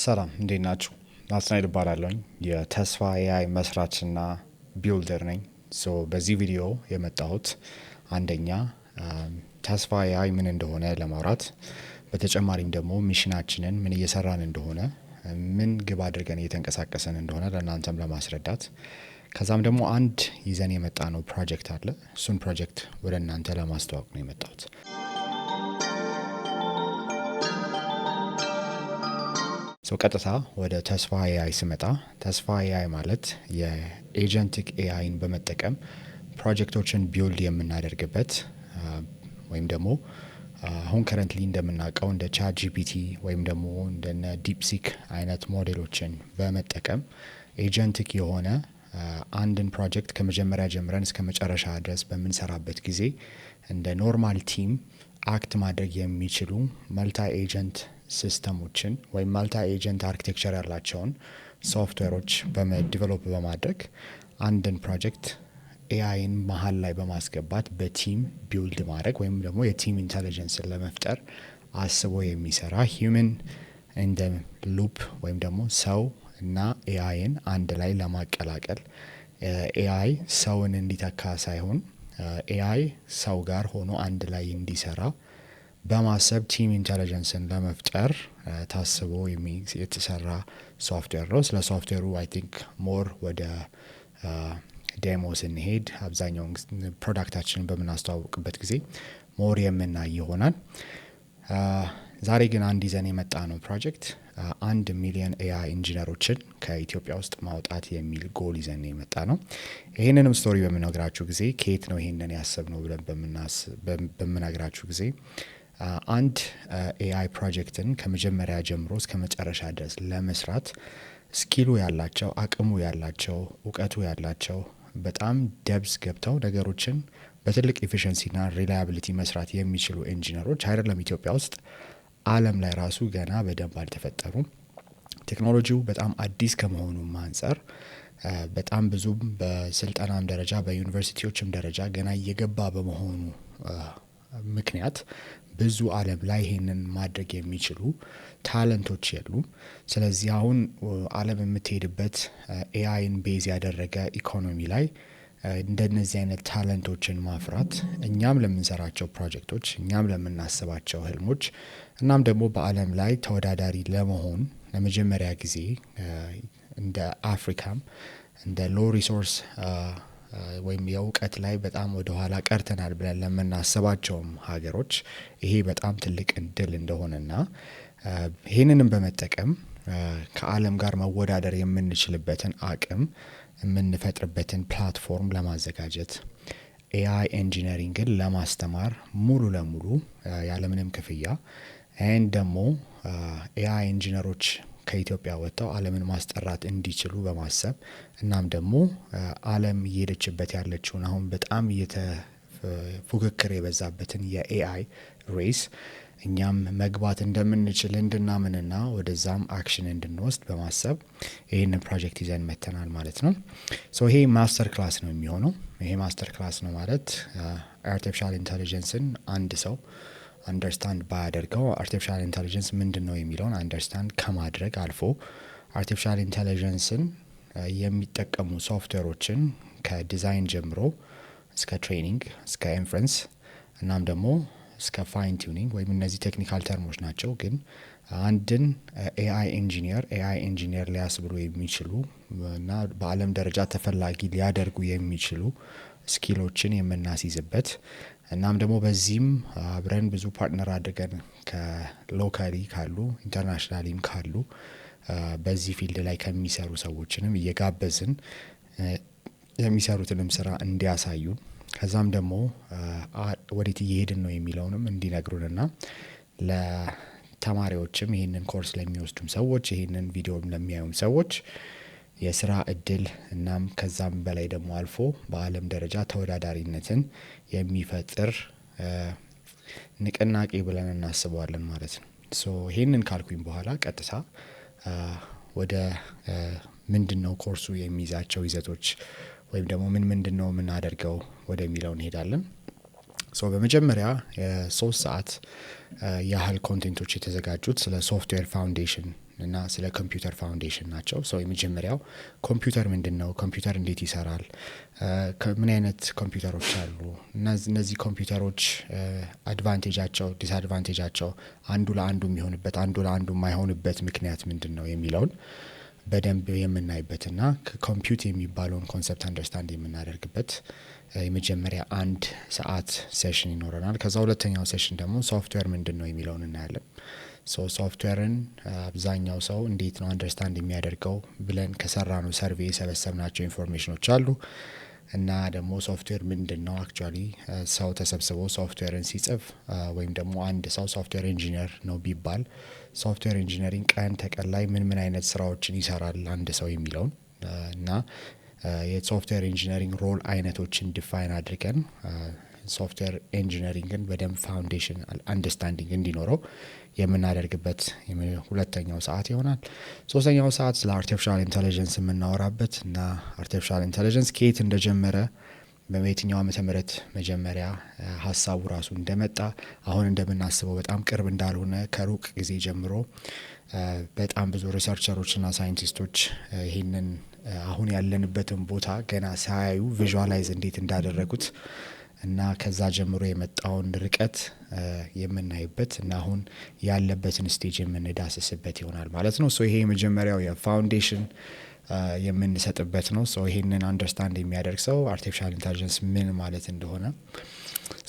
ሰላም፣ እንዴት ናችሁ? ናትናኤል እባላለሁኝ፣ የተስፋ AI መስራችና builder ነኝ። So በዚህ ቪዲዮ የመጣሁት አንደኛ ተስፋ AI ምን እንደሆነ ለማውራት፣ በተጨማሪም ደግሞ mission ኣችንን፣ ምን እየሰራን እንደሆነ፣ ምን ግብ አድርገን እየተንቀሳቀስን እንደሆነ ለእናንተም ለማስረዳት፣ ከዛም ደግሞ አንድ ይዘን የመጣነው ፕሮጀክት አለ። እሱን ፕሮጀክት ወደ እናንተ ለማስተዋወቅ ነው የመጣሁት። So ቀጥታ ወደ ተስፋ AI ስመጣ፣ ተስፋ AI ማለት የ agentic AI ን በመጠቀም ፕሮጀክቶችን build የምናደርግበት ወይም ደግሞ አሁን currently እንደምናውቀው እንደ ChatGPT ወይም ደግሞ እንደነ DeepSeek አይነት ሞዴሎችን በመጠቀም agentic የሆነ አንድን ፕሮጀክት ከመጀመሪያ ጀምረን እስከ መጨረሻ ድረስ በምንሰራበት ጊዜ እንደ normal team act ማድረግ የሚችሉ multi agent system ኦችን ወይም multi agent architecture ያላቸውን ሶፍትዌሮች develop በማድረግ፣ አንድን ፕሮጀክት AI ን መሀል ላይ በማስገባት በ team build ማድረግ ወይም ደግሞ የ team intelligence ን ለመፍጠር አስቦ የሚሰራ፣ human in the loop ወይም ደግሞ ሰው እና AI ን አንድ ላይ ለማቀላቀል፣ AI ሰውን እንዲተካ ሳይሆን AI ሰው ጋር ሆኖ አንድ ላይ እንዲሰራ በማሰብ team intelligence ን ለመፍጠር ታስቦ የተሰራ ሶፍትዌር ነው። ስለ ሶፍትዌሩ I think more ወደ demo ስንሄድ፣ አብዛኛውን product ኣችንን በምናስተዋውቅበት ጊዜ more የምናይ ይሆናል። ዛሬ ግን አንድ ይዘን የመጣነው ፕሮጀክት 1 ሚሊዮን AI engineer ኦችን ከኢትዮጵያ ውስጥ ማውጣት የሚል ጎል ይዘን የመጣነው። ይህንንም story በምነግራችሁ ጊዜ፣ ከየት ነው ይሄንን ያሰብነው ብለን በምነግራችሁ ጊዜ፣ አንድ AI ፕሮጀክትን ከመጀመሪያ ጀምሮ እስከ መጨረሻ ድረስ ለመስራት skill ኡ ያላቸው፣ አቅሙ ያላቸው፣ እውቀቱ ያላቸው፣ በጣም depth ገብተው ነገሮችን በትልቅ efficiency ና reliability መስራት የሚችሉ ኢንጂነሮች አይደለም ኢትዮጵያ ውስጥ፣ ዓለም ላይ ራሱ ገና በደንብ አልተፈጠሩም። ቴክኖሎጂው በጣም አዲስ ከመሆኑም አንጻር በጣም ብዙም በስልጠናም ደረጃ በዩኒቨርሲቲዎችም ደረጃ ገና እየገባ በመሆኑ ምክንያት ብዙ ዓለም ላይ ይሄንን ማድረግ የሚችሉ talent ኦች የሉም። ስለዚህ አሁን ዓለም የምትሄድበት AI ን base ያደረገ ኢኮኖሚ ላይ እንደነዚህ አይነት talent ኦችን ማፍራት እኛም ለምንሰራቸው ፕሮጀክቶች፣ እኛም ለምናስባቸው ህልሞች፣ እናም ደግሞ በዓለም ላይ ተወዳዳሪ ለመሆን ለመጀመሪያ ጊዜ እንደ አፍሪካም እንደ low resource ወይም የእውቀት ላይ በጣም ወደኋላ ቀርተናል ብለን ለምናስባቸውም ሀገሮች ይሄ በጣም ትልቅ እድል እንደሆነና ይሄንንም በመጠቀም ከዓለም ጋር መወዳደር የምንችልበትን አቅም የምንፈጥርበትን platform ለማዘጋጀት፣ AI engineering ን ለማስተማር ሙሉ ለሙሉ ያለምንም ክፍያ and ደግሞ AI engineer ኦች ከኢትዮጵያ ወጥተው ዓለምን ማስጠራት እንዲችሉ በማሰብ፣ እናም ደግሞ ዓለም እየሄደችበት ያለችውን አሁን በጣም ፉክክር የበዛበትን የ AI race እኛም መግባት እንደምንችል እንድናምንና ወደዛም action እንድንወስድ በማሰብ ይህንን ፕሮጀክት ይዘን መተናል ማለት ነው። So ይሄ master class ነው የሚሆነው። ይሄ master class ነው ማለት artificial intelligence ን አንድ ሰው understand ባያደርገው፣ artificial intelligence ምንድን ነው የሚለውን understand ከማድረግ አልፎ artificial intelligence ን የሚጠቀሙ ሶፍትዌሮችን ከዲዛይን ጀምሮ እስከ training፣ እስከ inference፣ እናም ደግሞ እስከ fine tuning ወይም እነዚህ technical term ኦች ናቸው፣ ግን አንድን AI engineer AI engineer ሊያስብሉ የሚችሉ እና በዓለም ደረጃ ተፈላጊ ሊያደርጉ የሚችሉ skill ኦችን የምናስይዝበት፣ እናም ደግሞ በዚህም አብረን ብዙ partner አድርገን ከ locally ካሉ፣ internationally ም ካሉ፣ በዚህ field ላይ ከሚሰሩ ሰዎችንም እየጋበዝን የሚሰሩትንም ስራ እንዲያሳዩን፣ ከዛም ደግሞ ወዴት እየሄድን ነው የሚለውንም እንዲነግሩንና ለተማሪዎችም፣ ይህንን ኮርስ ለሚወስዱም ሰዎች፣ ይህንን ቪዲዮም ለሚያዩም ሰዎች የስራ እድል እናም ከዛም በላይ ደግሞ አልፎ በዓለም ደረጃ ተወዳዳሪነትን የሚፈጥር ንቅናቄ ብለን እናስበዋለን ማለት ነው። So ይሄንን ካልኩኝ በኋላ ቀጥታ ወደ ምንድን ነው ኮርሱ የሚይዛቸው ይዘቶች ወይም ደግሞ ምን ምንድን ነው የምናደርገው ወደሚለው እንሄዳለን። So በመጀመሪያ የ3 ሰዓት ያህል content ኦች የተዘጋጁት ስለ software foundation እና ስለ ኮምፒውተር foundation ናቸው። So የመጀመሪያው ኮምፒውተር ምንድን ነው? ኮምፒውተር እንዴት ይሰራል? ምን አይነት ኮምፒውተሮች አሉ? እና እነዚህ ኮምፒውተሮች advantage ኣቸው፣ disadvantage ኣቸው፣ አንዱ ለአንዱ የሚሆንበት፣ አንዱ ለአንዱ የማይሆንበት ምክንያት ምንድን ነው የሚለውን በደንብ የምናይበትና compute የሚባለውን concept understand የምናደርግበት የመጀመሪያ አንድ ሰዓት session ይኖረናል። ከዛ ሁለተኛው session ደግሞ ሶፍትዌር ምንድን ነው የሚለውን እናያለን። So software ን አብዛኛው ሰው እንዴት ነው understand የሚያደርገው ብለን ከሰራነው survey የሰበሰብናቸው information ኖች አሉ። እና ደግሞ ሶፍትዌር ምንድን ነው፣ actually ሰው ተሰብስቦ ሶፍትዌርን ሲጽፍ ወይም ደግሞ አንድ ሰው software engineer ነው ቢባል software engineering ቀን ተቀን ላይ ምን ምን አይነት ስራዎችን ይሰራል አንድ ሰው የሚለውን እና የ software engineering role አይነቶችን define አድርገን software engineering ን በደንብ foundation understanding እንዲኖረው የምናደርግበት ሁለተኛው ሰዓት ይሆናል። ሶስተኛው ሰዓት ስለ artificial intelligence የምናወራበት እና artificial intelligence ከየት እንደጀመረ፣ በየትኛው ዓመተ ምህረት መጀመሪያ ሀሳቡ ራሱ እንደመጣ፣ አሁን እንደምናስበው በጣም ቅርብ እንዳልሆነ፣ ከሩቅ ጊዜ ጀምሮ በጣም ብዙ researcher ኦችና scientist ኦች ይህንን አሁን ያለንበትን ቦታ ገና ሳያዩ visualize እንዴት እንዳደረጉት እና ከዛ ጀምሮ የመጣውን ርቀት የምናይበት እና አሁን ያለበትን stage የምንዳስስበት ይሆናል ማለት ነው። So ይሄ የመጀመሪያው የ foundation የምንሰጥበት ነው። So ይሄንን understand የሚያደርግ ሰው artificial intelligence ምን ማለት እንደሆነ፣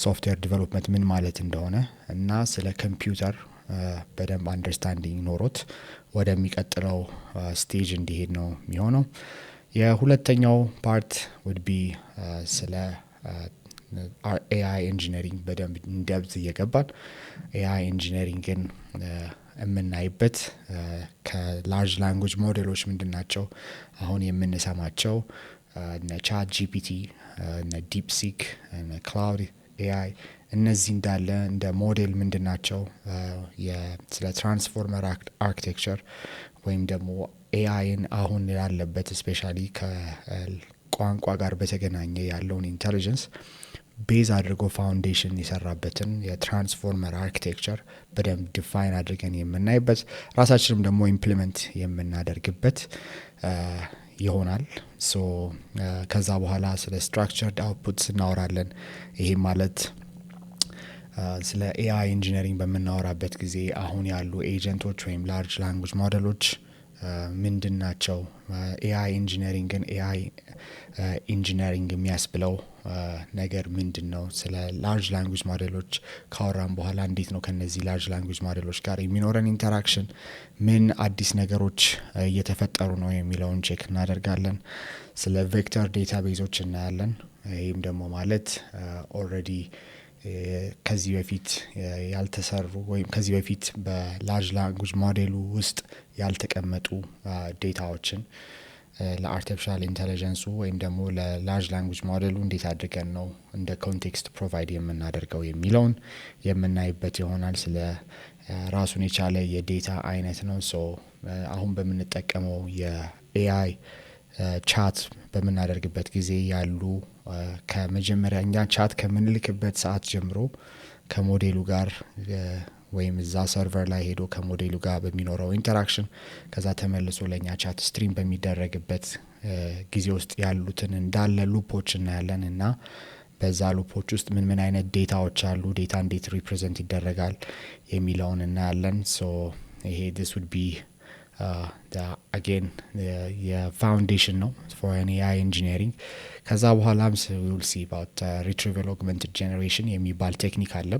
software development ምን ማለት እንደሆነ እና ስለ ኮምፒውተር በደንብ understanding ኖሮት ወደሚቀጥለው stage እንዲሄድ ነው የሚሆነው። የሁለተኛው part would be ስለ AI engineering በደንብ in depth እየገባን AI engineering ን የምናይበት፣ ከ large language model ኦች ምንድን ናቸው፣ አሁን የምንሰማቸው እነ ChatGPT፣ እነ DeepSeek፣ እነ Claude AI፣ እነዚህ እንዳለ እንደ ሞዴል ምንድን ናቸው፣ ስለ transformer architecture ወይም ደግሞ AI ን አሁን ያለበት especially ከቋንቋ ጋር በተገናኘ ያለውን intelligence base አድርጎ foundation የሰራበትን የ transformer architecture በደንብ define አድርገን የምናይበት፣ ራሳችንም ደግሞ implement የምናደርግበት ይሆናል። So ከዛ በኋላ ስለ structured outputs እናወራለን። ይሄ ማለት ስለ AI engineering በምናወራበት ጊዜ አሁን ያሉ agent ኦች ወይም large language model ኦች ምንድን ናቸው? AI engineering ን AI engineering የሚያስብለው ነገር ምንድን ነው? ስለ large language model ኦች ካወራን በኋላ እንዴት ነው ከነዚህ large language model ኦች ጋር የሚኖረን interaction፣ ምን አዲስ ነገሮች እየተፈጠሩ ነው የሚለውን check እናደርጋለን። ስለ vector database ኦች እናያለን። ይህም ደግሞ ማለት already ከዚህ በፊት ያልተሰሩ ወይም ከዚህ በፊት በ large language model ኡ ውስጥ ያልተቀመጡ data ዎችን ለ artificial intelligence ኡ ወይም ደግሞ ለ large language model ኡ እንዴት አድርገን ነው እንደ context provide የምናደርገው የሚለውን የምናይበት ይሆናል። ስለ ራሱን የቻለ የ data አይነት ነው። So አሁን በምንጠቀመው የ AI chat በምናደርግበት ጊዜ ያሉ ከመጀመሪያ እኛ chat ከምንልክበት ሰዓት ጀምሮ ከሞዴሉ ጋር ወይም እዛ server ላይ ሄዶ ከሞዴሉ ጋር በሚኖረው interaction፣ ከዛ ተመልሶ ለእኛ chat stream በሚደረግበት ጊዜ ውስጥ ያሉትን እንዳለ loop ኦች እናያለን እና በዛ loop ኦች ውስጥ ምን ምን አይነት data ዎች አሉ፣ data እንዴት represent ይደረጋል የሚለውን እናያለን። So ይሄ this would be again የ foundation ነው for AI engineering። ከዛ በኋላም we'll see about retrieval augmented generation የሚባል technique አለ።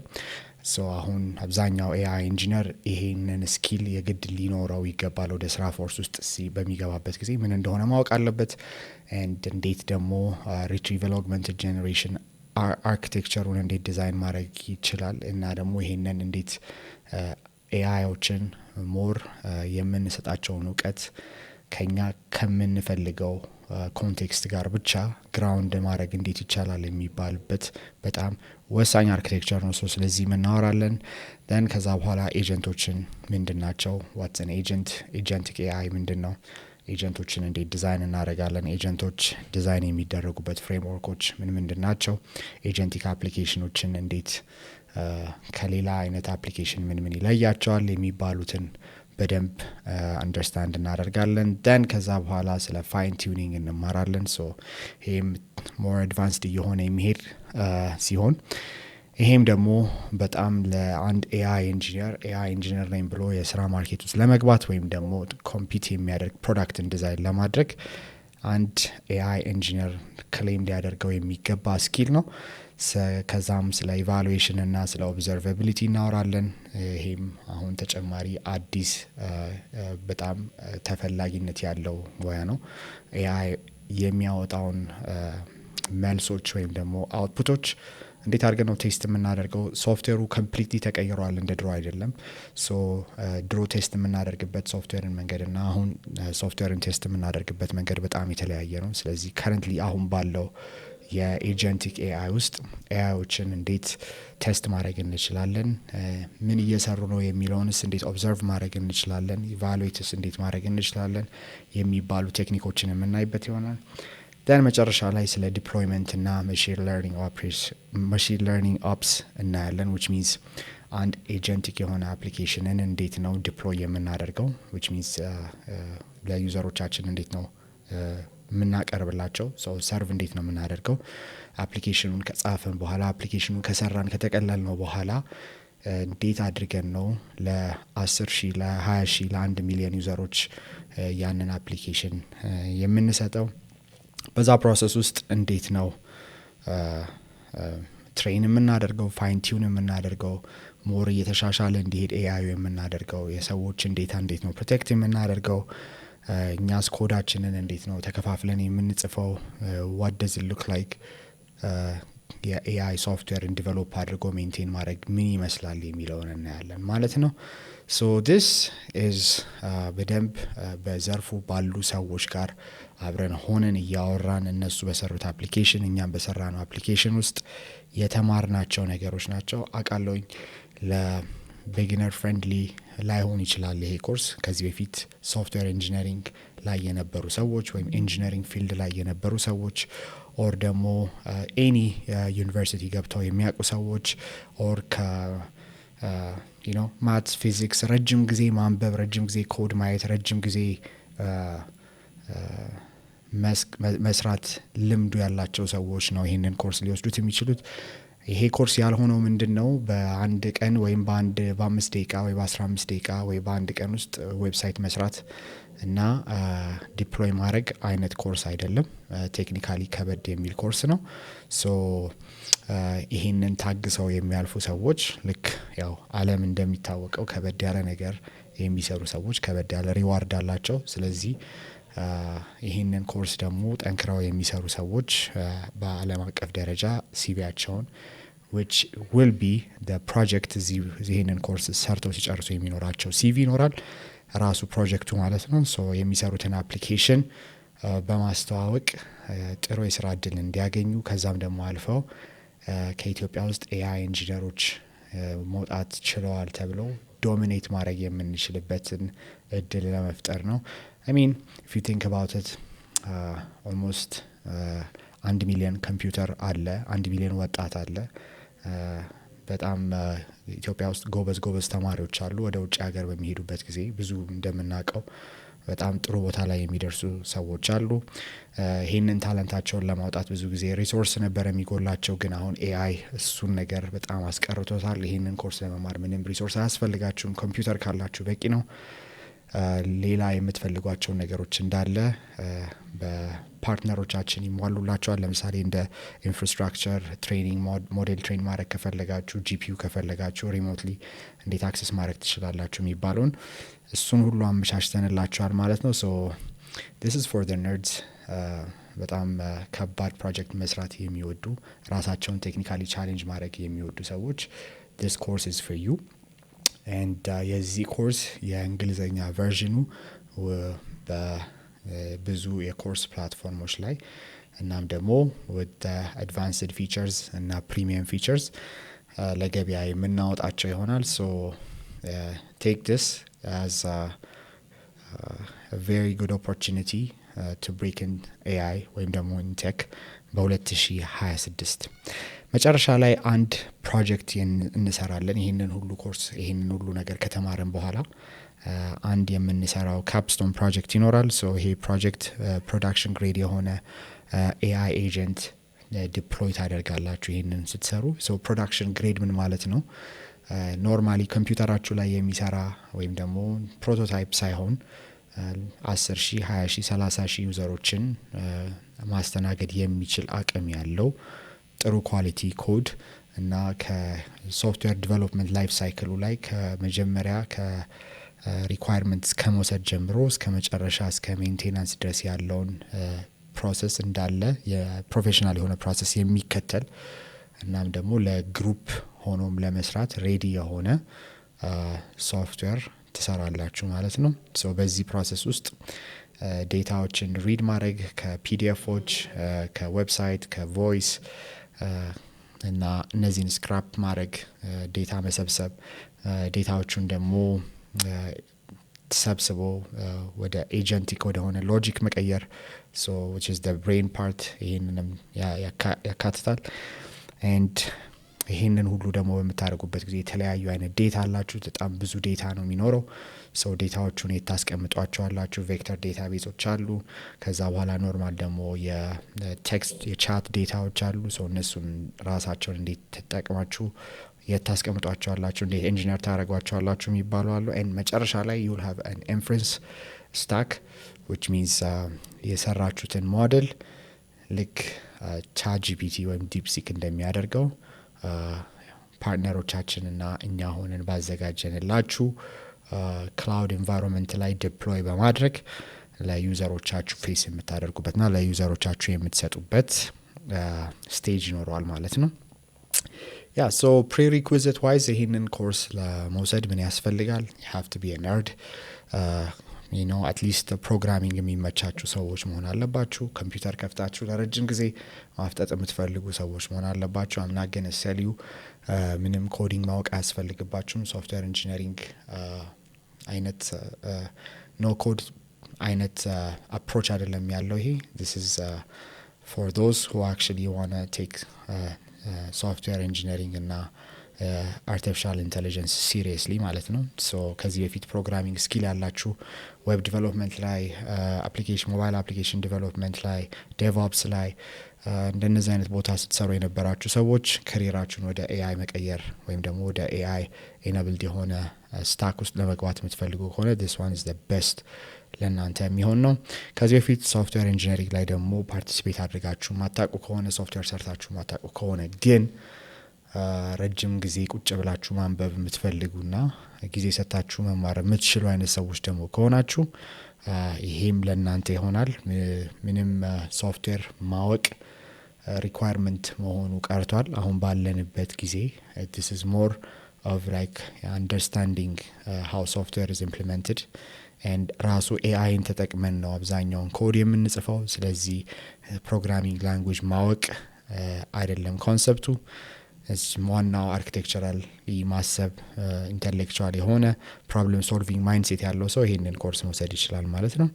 So አሁን አብዛኛው AI engineer ይሄንን skill የግድ ሊኖረው ይገባል። ወደ ስራ force ውስጥ በሚገባበት ጊዜ ምን እንደሆነ ማወቅ አለበት። And እንዴት ደግሞ retrieval augmented generation architecture ኡን እንዴት ዲዛይን ማድረግ ይችላል እና ደግሞ ይሄንን እንዴት AI ዎችን more የምንሰጣቸውን እውቀት ከኛ ከምንፈልገው context ጋር ብቻ ground ማድረግ እንዴት ይቻላል የሚባልበት በጣም ወሳኝ architecture ነው። So ስለዚህ እናወራለን። Then ከዛ በኋላ agent ኦችን ምንድን ናቸው? What's an agent? Agentic AI ምንድን ነው? Agent ኦችን እንዴት ዲዛይን እናደርጋለን? Agent ኦች design የሚደረጉበት framework ኦች ምን ምንድን ናቸው? Agentic application ኖችን እንዴት ከሌላ አይነት application ምን ምን ይለያቸዋል የሚባሉትን በደንብ understand እናደርጋለን። Then ከዛ በኋላ ስለ fine tuning እንማራለን። So ይሄም more advanced እየሆነ የሚሄድ ሲሆን ይሄም ደግሞ በጣም ለአንድ AI engineer፣ AI engineer ነኝ ብሎ የስራ market ውስጥ ለመግባት ወይም ደግሞ compete የሚያደርግ product ን design ለማድረግ አንድ AI engineer claim ሊያደርገው የሚገባ skill ነው። ከዛም ስለ evaluation እና ስለ observability እናወራለን። ይሄም አሁን ተጨማሪ አዲስ በጣም ተፈላጊነት ያለው ሙያ ነው። AI የሚያወጣውን መልሶች ወይም ደግሞ output ኦች እንዴት አድርገን ነው test የምናደርገው? ሶፍትዌሩ completely ተቀይሯል፣ እንደ ድሮ አይደለም። So ድሮ test የምናደርግበት ሶፍትዌርን መንገድ እና አሁን software ን test የምናደርግበት መንገድ በጣም የተለያየ ነው። ስለዚህ currently አሁን ባለው የ agentic AI ውስጥ AI ዎችን እንዴት test ማድረግ እንችላለን? ምን እየሰሩ ነው የሚለውንስ እንዴት observe ማድረግ እንችላለን? Evaluate ስ እንዴት ማድረግ እንችላለን? የሚባሉ technique ኦችን የምናይበት ይሆናል። Then መጨረሻ ላይ ስለ deployment እና machine learning ops እናያለን፣ which means አንድ agentic የሆነ application ን እንዴት ነው deploy የምናደርገው፣ which means ለ user ኦቻችን እንዴት ነው የምናቀርብላቸው፣ so serve እንዴት ነው የምናደርገው፣ application ኑን ከጻፍን በኋላ፣ application ኑን ከሰራን ከተቀለልነው በኋላ እንዴት አድርገን ነው ለ10,000፣ ለ20,000፣ ለ1 ሚሊዮን user ኦች ያንን application የምንሰጠው፣ በዛ process ውስጥ እንዴት ነው train የምናደርገው፣ fine tune የምናደርገው፣ more እየተሻሻለ እንዲሄድ AI የምናደርገው፣ የሰዎችን data እንዴት ነው protect የምናደርገው፣ እኛስ ኮዳችንን እንዴት ነው ተከፋፍለን የምንጽፈው፣ what does it look like የ AI software ን develop አድርጎ maintain ማድረግ ምን ይመስላል የሚለውን እናያለን ማለት ነው። So this is በደንብ በዘርፉ ባሉ ሰዎች ጋር አብረን ሆነን እያወራን፣ እነሱ በሰሩት application እኛም በሰራነው application ውስጥ የተማርናቸው ነገሮች ናቸው። አውቃለሁኝ ለ beginner friendly ላይሆን ይችላል ይሄ ኮርስ። ከዚህ በፊት software engineering ላይ የነበሩ ሰዎች ወይም engineering field ላይ የነበሩ ሰዎች or ደግሞ any ዩኒቨርሲቲ ገብተው የሚያውቁ ሰዎች or ከ maths፣ ፊዚክስ ረጅም ጊዜ ማንበብ፣ ረጅም ጊዜ ኮድ ማየት፣ ረጅም ጊዜ መስራት ልምዱ ያላቸው ሰዎች ነው ይህንን ኮርስ ሊወስዱት የሚችሉት። ይሄ ኮርስ ያልሆነው ምንድን ነው? በአንድ ቀን ወይም በአንድ በ5 ደቂቃ ወይ በ15 ደቂቃ ወይ በአንድ ቀን ውስጥ website መስራት እና deploy ማድረግ አይነት ኮርስ አይደለም። Technically ከበድ የሚል ኮርስ ነው። So ይሄንን ታግሰው የሚያልፉ ሰዎች፣ ልክ ያው ዓለም እንደሚታወቀው ከበድ ያለ ነገር የሚሰሩ ሰዎች ከበድ ያለ reward አላቸው። ስለዚህ ይህንን ኮርስ ደግሞ ጠንክረው የሚሰሩ ሰዎች በዓለም አቀፍ ደረጃ CV ያቸውን፣ which will be the project፣ እዚህ ይህንን ኮርስ ሰርተው ሲጨርሱ የሚኖራቸው CV ይኖራል፣ ራሱ ፕሮጀክቱ ማለት ነው። So የሚሰሩትን application በማስተዋወቅ ጥሩ የስራ እድል እንዲያገኙ፣ ከዛም ደግሞ አልፈው ከኢትዮጵያ ውስጥ AI engineer ኦች መውጣት ችለዋል ተብለው dominate ማድረግ የምንችልበትን እድል ለመፍጠር ነው። I mean, if you think about it, almost 1 ሚሊዮን ኮምፒውተር አለ፣ 1 ሚሊዮን ወጣት አለ። በጣም ኢትዮጵያ ውስጥ ጎበዝ ጎበዝ ተማሪዎች አሉ። ወደ ውጭ ሀገር በሚሄዱበት ጊዜ ብዙ እንደምናውቀው በጣም ጥሩ ቦታ ላይ የሚደርሱ ሰዎች አሉ። ይህንን talent ኣቸውን ለማውጣት ብዙ ጊዜ resource ነበር የሚጎላቸው፣ ግን አሁን AI እሱን ነገር በጣም አስቀርቶታል። ይህንን ኮርስ ለመማር ምንም resource አያስፈልጋችሁም። ኮምፒውተር ካላችሁ በቂ ነው። ሌላ የምትፈልጓቸውን ነገሮች እንዳለ በ partner ኦቻችን ይሟሉላችኋል። ለምሳሌ እንደ infrastructure፣ training model train ማድረግ ከፈለጋችሁ፣ GPU ከፈለጋችሁ remotely እንዴት access ማድረግ ትችላላችሁ የሚባለውን እሱን ሁሉ አመቻችተንላችኋል ማለት ነው። So this is for the nerds፣ በጣም ከባድ ፕሮጀክት መስራት የሚወዱ፣ ራሳቸውን technically challenge ማድረግ የሚወዱ ሰዎች this course is for you። And የዚህ ኮርስ የእንግሊዝኛ version ኑ በብዙ የ course platform ኦች ላይ እናም ደግሞ with advanced features እና premium features ለገበያ የምናወጣቸው ይሆናል። So take this as very good opportunity to break in AI ወይም ደግሞ in tech። በ2026 መጨረሻ ላይ አንድ ፕሮጀክት እንሰራለን። ይህንን ሁሉ ኮርስ፣ ይህንን ሁሉ ነገር ከተማርን በኋላ አንድ የምንሰራው capstone project ይኖራል። So ይሄ project production grade የሆነ AI agent deploy ታደርጋላችሁ ይህንን ስትሰሩ። So production grade ምን ማለት ነው? Normally ኮምፒውተራችሁ ላይ የሚሰራ ወይም ደግሞ prototype ሳይሆን 10,000፣ 20,000፣ 30,000 user ኦችን ማስተናገድ የሚችል አቅም ያለው፣ ጥሩ quality code እና ከ software development life cycle ኡ ላይ ከመጀመሪያ ከ requirement ከመውሰድ ጀምሮ እስከ መጨረሻ እስከ maintenance ድረስ ያለውን process እንዳለ የ professional የሆነ process የሚከተል፣ እናም ደግሞ ለ group ሆኖም ለመስራት ready የሆነ ሶፍትዌር ትሰራላችሁ ማለት ነው። So በዚህ process ውስጥ data ዎችን read ማድረግ ከ PDF ኦች፣ ከ website፣ ከ voice እና እነዚህን scrape ማድረግ፣ data መሰብሰብ፣ data ዎቹን ደግሞ ሰብስቦ ወደ agentic ወደሆነ logic መቀየር፣ so which is the brain part፣ ይህንንም ያካትታል። And ይህንን ሁሉ ደግሞ በምታደርጉበት ጊዜ የተለያዩ አይነት data አላችሁ። በጣም ብዙ data ነው የሚኖረው። So data ዎቹን የት ታስቀምጧቸዋላችሁ? Vector database ኦች አሉ። ከዛ በኋላ normal ደግሞ የ text የ chat data ዎች አሉ። So እነሱን ራሳቸውን እንዴት ትጠቅማችሁ፣ የት ታስቀምጧቸዋላችሁ፣ እንዴት ኢንጂነር ታደርጓቸዋላችሁ የሚባሉ አሉ። And መጨረሻ ላይ you'll have an inference stack, which means የሰራችሁትን ሞዴል ልክ ChatGPT ወይም DeepSeek እንደሚያደርገው partner ኦቻችንና እኛ ሆነን ባዘጋጀንላችሁ cloud environment ላይ deploy በማድረግ ለ user ኦቻችሁ face የምታደርጉበትና ለ user ኦቻችሁ የምትሰጡበት stage ይኖረዋል ማለት ነው። Yeah, so prerequisite wise ይህንን ኮርስ ለመውሰድ ምን ያስፈልጋል? Have to be nerd, at least programming የሚመቻችሁ ሰዎች መሆን አለባችሁ። ኮምፒውተር ከፍታችሁ ለረጅም ጊዜ ማፍጠጥ የምትፈልጉ ሰዎች መሆን አለባችሁ። I'm not gonna sell you፣ ምንም coding ማወቅ አያስፈልግባችሁም። Software engineering አይነት no code አይነት approach አይደለም ያለው ይሄ። This is for those who actually wanna take software engineering እና artificial intelligence seriously ማለት ነው። So ከዚህ በፊት programming skill ያላችሁ፣ web development ላይ፣ application mobile application development ላይ፣ DevOps ላይ እንደነዚህ አይነት ቦታ ስትሰሩ የነበራችሁ ሰዎች career ኣችሁን ወደ AI መቀየር ወይም ደግሞ ወደ AI enabled የሆነ stack ውስጥ ለመግባት የምትፈልጉ ከሆነ this one is the best ለእናንተ የሚሆን ነው። ከዚህ በፊት software engineering ላይ ደግሞ participate አድርጋችሁ ማታውቁ ከሆነ፣ ሶፍትዌር ሰርታችሁ ማታውቁ ከሆነ፣ ግን ረጅም ጊዜ ቁጭ ብላችሁ ማንበብ የምትፈልጉና ጊዜ ሰጥታችሁ መማር የምትችሉ አይነት ሰዎች ደግሞ ከሆናችሁ ይሄም ለእናንተ ይሆናል። ምንም ሶፍትዌር ማወቅ requirement መሆኑ ቀርቷል። አሁን ባለንበት ጊዜ this is more of like understanding how software is implemented and ራሱ AI ን ተጠቅመን ነው አብዛኛውን ኮድ የምንጽፈው። ስለዚህ programming language ማወቅ አይደለም concept ኡ፣ ዋናው architectural ማሰብ፣ intellectual የሆነ problem solving mindset ያለው ሰው ይሄንን ኮርስ መውሰድ ይችላል ማለት ነው።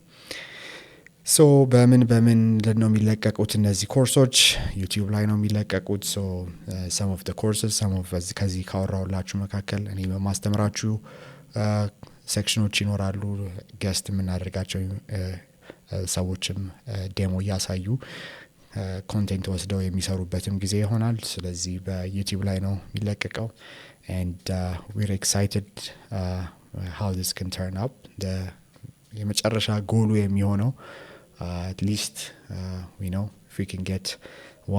So በምን በምን ነው የሚለቀቁት እነዚህ ኮርሶች? YouTube ላይ ነው የሚለቀቁት። So some of courses, some of ከዚህ ካወራሁላችሁ መካከል እኔ በማስተምራችሁ section ኦች ይኖራሉ። Guest የምናደርጋቸው ሰዎችም demo እያሳዩ content ወስደው የሚሰሩበትም ጊዜ ይሆናል። ስለዚህ በ YouTube ላይ ነው የሚለቀቀው and we're excited how this can turn up። የመጨረሻ ጎሉ የሚሆነው at least we know if we can get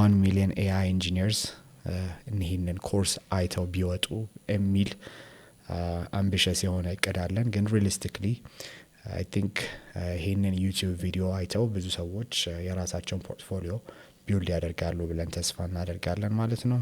1 million AI engineers ይህንን ኮርስ አይተው ቢወጡ የሚል ambitious የሆነ እቅድ አለን። ግን realistically I think ይህንን YouTube ቪዲዮ አይተው ብዙ ሰዎች የራሳቸውን portfolio build ያደርጋሉ ብለን ተስፋ እናደርጋለን ማለት ነው።